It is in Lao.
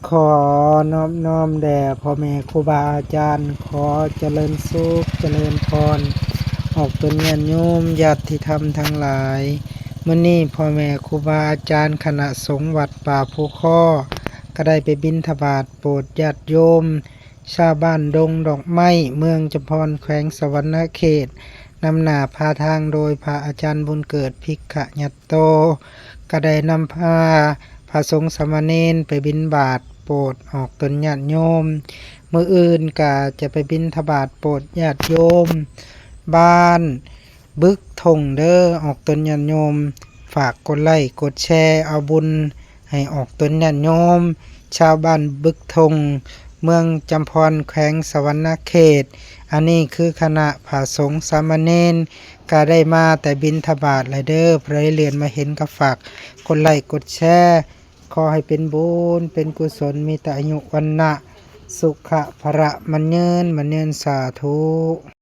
ຂໍນອບນ້ອມແດ່ພໍ່ແມ່ຄູບາອາຈານ, ຂໍຈະເລີນສຸກຈະເລີນພອນ ອອກຕົນຍາດໂຍມ ຍາດຕິທຳທັງຫຼາຍ. ມື້ນີ້ພໍ່ແມ່ຄູບາອາຈານຄະນະສົງວັດປ່າພູຄໍ ກໍໄດ້ໄປບິນທະບາດໂປດຍາດໂຍມ ຊາວບ້ານດົງດອກໄມ້ ເມືອງຈຳພອນ ແຂວງສະຫວັນນະເຂດ, ນຳໜ້າພາທາງໂດຍພະອາຈານບຸນເກີດ ພິກຂະຍັດໂຕ ກໍໄດ້ນຳພາພະສົງສາມະເນນໄປບິນບາດໂປດອອກຕົນຍາດໂຍມ. ມື້ອື່ນກໍຈະໄປບິນທະບາດໂປດຍາດໂຍມ ບ້ານບຶກທົ່ງເດີ ອອກຕົນຍາດໂຍມ. ຝາກກົດໄລ້ກົດແຊເອົາບຸນ ໃຫ້ອອກຕົນຍາດໂຍມ ຊາວບ້ານບຶກທົ່ງ ເມືອງຈຳພອນ ແຂວງສະຫວັນນະເຂດ. ອັນນີ້ຄືຄະນະພະສົງສາມະເນນ ກະໄດ້ມາແຕ່ບິນທະບາດແລ້ວເດີ. ຜູ້ໃດເລື່ອນມາເຫັນກໍຝາກກົດໄລ້ກົດແຊ. ຂໍໃຫ້ເປັນບຸນເປັນກຸສົນ ມີແຕ່ອາຍຸວັນນະ ສຸຂະພະລະໝັ້ນຍືນໝັ້ນຍືນ ສາທຸ.